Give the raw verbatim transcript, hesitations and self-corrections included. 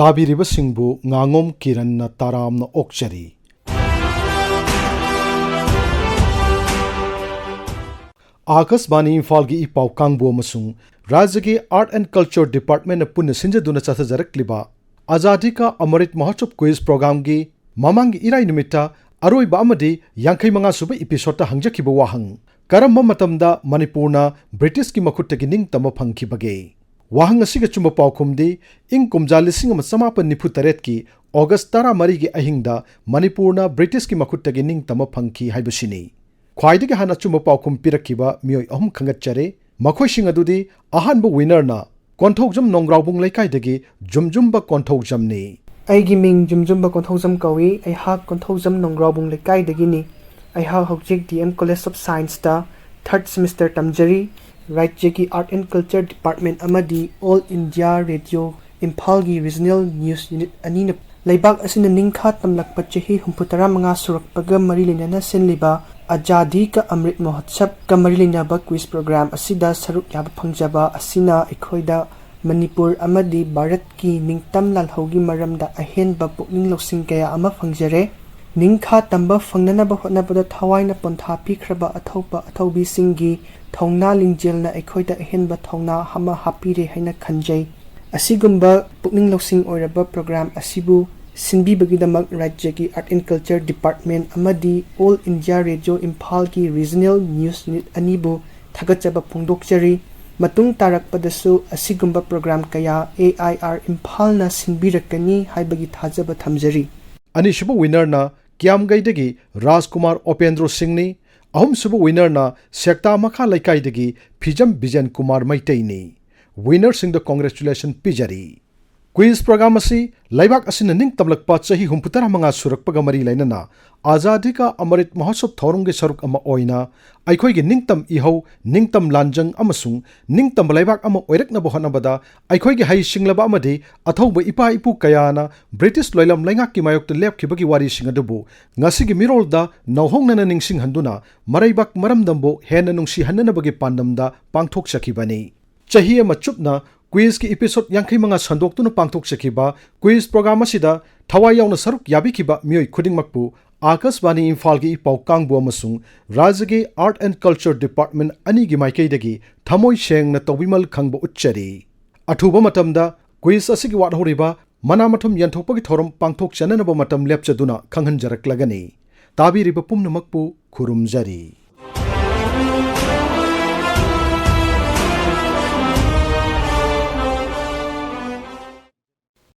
ꯇꯥꯕꯤꯔꯤꯕꯁꯤꯡꯕꯨ ꯉꯥꯉꯣꯝ ꯀꯤꯔꯟꯅ ꯇꯔꯥꯝꯅ ꯑꯣꯛꯆꯔꯤ꯫ ꯑꯥꯀꯥꯁꯕꯥꯅꯤ ꯏꯝꯐꯥꯜꯒꯤ ꯏ ꯄꯥꯎ ꯀꯥꯡꯕꯨ ꯑꯃꯁꯨꯡ ꯔꯥꯖ꯭ꯌꯒꯤ Art and Culture Department ꯄꯨꯟꯅ ꯁꯤꯟꯖꯗꯨꯅ ꯆꯠꯊꯖꯔꯛꯂꯤꯕ ꯑꯖꯥꯗꯤ ꯀꯥ ꯑꯃꯔꯤꯠ ꯃꯍꯣꯠꯁꯕ quiz programꯒꯤ ꯃꯃꯥꯡꯒꯤ ꯏꯔꯥꯏ ꯅꯨꯃꯤꯠꯇ ꯑꯔꯣꯏꯕ ꯑꯃꯗꯤ ꯌꯥꯡꯈꯩ ꯃꯉꯥ ꯁꯨꯕ episodeꯇ ꯍꯪꯖꯈꯤꯕ ꯋꯥꯍꯪ, "ꯀꯔꯝꯕ ꯃꯇꯝꯗ ꯃꯅꯤꯄꯨꯔꯅ ꯕ꯭ꯔꯤꯇꯤꯁꯀꯤ ꯃꯈꯨꯠꯇꯒꯤ ꯅꯤꯡꯇꯝꯕ ꯐꯪꯈꯤꯕꯒꯦ?" ꯋꯥꯍꯪ ꯑꯁꯤꯒꯤ ꯑꯆꯨꯝꯕ ꯄꯥꯎꯈꯨꯝꯗꯤ ꯏꯪ ꯀꯨꯝꯖꯥ ꯂꯤꯁꯤꯡ ꯑꯃ ꯆꯃꯥꯄꯟ ꯅꯤꯐꯨ ꯇꯔꯦꯠꯀꯤ August ꯇꯔꯥꯃꯔꯤꯒꯤ ꯑꯍꯤꯡꯗ ꯃꯅꯤꯄꯨꯔꯅ ꯕ꯭ꯔꯤꯇꯤꯁꯀꯤ ꯃꯈꯨꯠꯇꯒꯤ ꯅꯤꯡꯇꯝꯕ ꯐꯪꯈꯤ ꯍꯥꯏꯕꯁꯤꯅꯤ꯫ ꯈ꯭ꯋꯥꯏꯗꯒꯤ ꯍꯥꯟꯅ ꯑꯆꯨꯝꯕ ꯄꯥꯎꯈꯨꯝ ꯄꯤꯔꯛꯈꯤꯕ ꯃꯤꯑꯣꯏ ꯑꯍꯨꯝ ꯈꯪꯒꯠꯆꯔꯦ꯫ ꯃꯈꯣꯏꯁꯤꯡ ꯑꯗꯨꯗꯤ, ꯑꯍꯥꯟꯕ winnerꯅ ꯀꯣꯟꯊꯧꯖꯝ ꯅꯣꯡꯒ꯭ꯔꯥꯎꯕꯨꯡ ꯂꯩꯀꯥꯏꯗꯒꯤ ꯖꯨꯝꯖꯨꯝꯕ ꯀꯣꯟꯊꯧꯖꯝꯅꯤ꯫ ꯑꯩꯒꯤ ꯃꯤꯡ ꯖꯨꯝꯖꯨꯝꯕ ꯀꯣꯟꯊꯧꯖꯝ ꯀꯧꯏ꯫ ꯑꯩꯍꯥꯛ ꯀꯣꯟꯊꯧꯖꯝ ꯅꯣꯡꯒ꯭ꯔꯥꯎꯕꯨꯡ ꯂꯩꯀꯥꯏꯗꯒꯤꯅꯤ꯫ ꯑꯩꯍꯥꯛ ꯍꯧꯖꯤꯛ D M College of Scienceꯇ third semester ꯇꯝꯖꯔꯤ꯫ ꯔꯥꯖ꯭ꯌꯒꯤ Art and Culture Department ꯑꯃꯗꯤ All India Radio ꯏꯝꯐꯥꯜꯒꯤ regional news unit ꯑꯅꯤꯅ ꯂꯩꯕꯥꯛ ꯑꯁꯤꯅ ꯅꯤꯡꯈꯥ ꯇꯝꯂꯛꯄ ꯆꯍꯤ ꯍꯨꯝꯐꯨ ꯇꯔꯥ ꯃꯉꯥ ꯁꯨꯔꯛꯄꯒ ꯃꯔꯤ ꯂꯩꯅꯅ ꯁꯤꯜꯂꯤꯕ ꯑꯖꯥꯗꯤ ꯀ ꯑꯃ꯭ꯔꯤꯠ ꯃꯍꯣꯠꯁꯕꯀ ꯃꯔꯤ ꯂꯩꯅꯕ quiz program ꯑꯁꯤꯗ ꯁꯔꯨꯛ ꯌꯥꯕ ꯐꯪꯖꯕ ꯑꯁꯤꯅ ꯑꯩꯈꯣꯏꯗ ꯃꯅꯤꯄꯨꯔ ꯑꯃꯗꯤ ꯚꯥꯔꯠꯀꯤ ꯅꯤꯡꯇꯝ ꯂꯥꯜꯍꯧꯒꯤ ꯃꯔꯝꯗ ꯑꯍꯦꯟꯕ ꯄꯨꯛꯅꯤꯡ ꯂꯧꯁꯤꯡ ꯀꯌꯥ ꯑꯃ ꯐꯪꯖꯔꯦ꯫ ꯅꯤꯡꯈꯥ ꯇꯝꯕ ꯐꯪꯅꯅꯕ ꯍꯣꯠꯅꯕꯗ ꯊꯋꯥꯏꯅ ꯄꯣꯟꯊꯥ ꯄꯤꯈ꯭ꯔꯕ ꯑꯊꯧꯕ ꯑꯊꯧꯕꯤꯁꯤꯡꯒꯤ ꯊꯧꯅꯥ ꯂꯤꯡꯖꯦꯜꯅ ꯑꯩꯈꯣꯏꯗ ꯑꯍꯦꯟꯕ ꯊꯧꯅꯥ ꯑꯃ ꯍꯥꯞꯄꯤꯔꯦ ꯍꯥꯏꯅ ꯈꯟꯖꯩ꯫ ꯑꯁꯤꯒꯨꯝꯕ ꯄꯨꯛꯅꯤꯡ ꯂꯧꯁꯤꯡ ꯑꯣꯏꯔꯕ program ꯑꯁꯤꯕꯨ ꯁꯤꯟꯕꯤꯕꯒꯤꯗꯃꯛ ꯔꯥꯖ꯭ꯌꯒꯤ Art and Culture Department ꯑꯃꯗꯤ All India Radio ꯏꯝꯐꯥꯜꯒꯤ regional news unit ꯑꯅꯤꯕꯨ ꯊꯥꯒꯠꯆꯕ ꯐꯣꯡꯗꯣꯛꯆꯔꯤ꯫ ꯃꯇꯨꯡ ꯇꯥꯔꯛꯄꯗꯁꯨ ꯑꯁꯤꯒꯨꯝꯕ program ꯀꯌꯥ A I R ꯏꯝꯐꯥꯜꯅ ꯁꯤꯟꯕꯤꯔꯛꯀꯅꯤ ꯍꯥꯏꯕꯒꯤ ꯊꯥꯖꯕ ꯊꯝꯖꯔꯤ꯫ ꯑꯅꯤꯁꯨꯕ winnerꯅ ꯀꯤꯌꯥꯝꯒꯩꯗꯒꯤ ꯔꯥꯖꯀꯨꯃꯥꯔ ꯑꯣꯄꯦꯟꯗ꯭ꯔꯣ ꯁꯤꯡꯅꯤ꯫ ꯑꯍꯨꯝꯁꯨꯕ winnerꯅ ꯁꯦꯛꯇꯥ ꯃꯈꯥ ꯂꯩꯀꯥꯏꯗꯒꯤ ꯐꯤꯖꯝ ꯕꯤꯖꯦꯟ ꯀꯨꯃꯥꯔ ꯃꯩꯇꯩꯅꯤ꯫ Winnerꯁꯤꯡꯗ congratulation ꯄꯤꯖꯔꯤ꯫ Quiz program ꯑꯁꯤ ꯂꯩꯕꯥꯛ ꯑꯁꯤꯅ ꯅꯤꯡꯇꯝꯂꯛꯄ ꯆꯍꯤ ꯍꯨꯝꯐꯨ ꯇꯔꯥ ꯃꯉꯥ ꯁꯨꯔꯛꯄꯒ ꯃꯔꯤ ꯂꯩꯅꯅ ꯑꯖꯥꯗꯤ ꯀꯥ ꯑꯃꯔꯤꯠ ꯃꯍꯣꯠꯁꯕ ꯊꯧꯔꯝꯒꯤ ꯁꯔꯨꯛ ꯑꯃ ꯑꯣꯏꯅ ꯑꯩꯈꯣꯏꯒꯤ ꯅꯤꯡꯇꯝ ꯏꯍꯧ, ꯅꯤꯡꯇꯝ ꯂꯥꯟꯖꯪ ꯑꯃꯁꯨꯡ ꯅꯤꯡꯇꯝꯕ ꯂꯩꯕꯥꯛ ꯑꯃ ꯑꯣꯏꯔꯛꯅꯕ ꯍꯣꯠꯅꯕꯗ ꯑꯩꯈꯣꯏꯒꯤ ꯍꯩ ꯁꯤꯡꯂꯕ ꯑꯃꯗꯤ ꯑꯊꯧꯕ ꯏꯄꯥ ꯏꯄꯨ ꯀꯌꯥꯅ ꯕ꯭ꯔꯤꯇꯤꯁ ꯂꯣꯏꯂꯝ ꯂꯩꯉꯥꯛꯀꯤ ꯃꯥꯌꯣꯛꯇ ꯂꯦꯞꯈꯤꯕꯒꯤ ꯋꯥꯔꯤꯁꯤꯡ ꯑꯗꯨꯕꯨ ꯉꯁꯤꯒꯤ ꯃꯤꯔꯣꯜꯗ ꯅꯧꯍꯧꯅꯅ ꯅꯤꯡꯁꯤꯡꯍꯟꯗꯨꯅ ꯃꯔꯩꯕꯥꯛ ꯃꯔꯝꯗꯝꯕꯨ ꯍꯦꯟꯅ ꯅꯨꯡꯁꯤꯍꯟꯅꯅꯕꯒꯤ ꯄꯥꯟꯗꯝꯗ ꯄꯥꯡꯊꯣꯛꯆꯈꯤꯕꯅꯤ꯫ ꯆꯍꯤ ꯑꯃ ꯆꯨꯞꯅ ꯀ꯭ꯋꯤꯖꯀꯤ ꯏꯄꯤꯁꯣꯗ ꯌꯥꯡꯈꯩ ꯃꯉꯥ ꯁꯟꯗꯣꯛꯇꯨꯅ ꯄꯥꯡꯊꯣꯛꯆꯈꯤꯕ ꯀ꯭ꯋꯤꯖ ꯄ꯭ꯔꯣꯒ꯭ꯔꯥꯝ ꯑꯁꯤꯗ ꯊꯋꯥꯏ ꯌꯥꯎꯅ ꯁꯔꯨꯛ ꯌꯥꯕꯤꯈꯤꯕ ꯃꯤꯑꯣꯏ ꯈꯨꯗꯤꯡꯃꯛꯄꯨ ꯑꯥꯀꯥꯁꯕꯥꯅꯤ ꯏꯝꯐꯥꯜꯒꯤ ꯏ ꯄꯥꯎ ꯀꯥꯡꯕꯨ ꯑꯃꯁꯨꯡ ꯔꯥꯖ꯭ꯌꯒꯤ ꯑꯥꯔꯠ ꯑꯦꯟ ꯀꯜꯆꯔ ꯗꯤꯄꯥꯔꯠꯃꯦꯟꯠ ꯑꯅꯤꯒꯤ ꯃꯥꯏꯀꯩꯗꯒꯤ ꯊꯃꯣꯏ ꯁꯦꯡꯅ ꯇꯧꯕꯤꯃꯜ ꯈꯪꯕ ꯎꯠꯆꯔꯤ꯫ ꯑꯊꯨꯕ ꯃꯇꯝꯗ ꯀ꯭ꯋꯤꯖ ꯑꯁꯤꯒꯤ ꯋꯥꯠꯍꯧꯔꯤꯕ ꯃꯅꯥ ꯃꯊꯨꯝ ꯌꯦꯟꯊꯣꯛꯄꯒꯤ ꯊꯧꯔꯝ ꯄꯥꯡꯊꯣꯛꯆꯅꯅꯕ ꯃꯇꯝ ꯂꯦꯞꯆꯗꯨꯅ ꯈꯪꯍꯟꯖꯔꯛꯂꯒꯅꯤ꯫ ꯇꯥꯕꯤꯔꯤꯕ ꯄꯨꯝꯅꯃꯛꯄꯨ ꯈꯨꯔꯨꯝꯖꯔꯤ꯫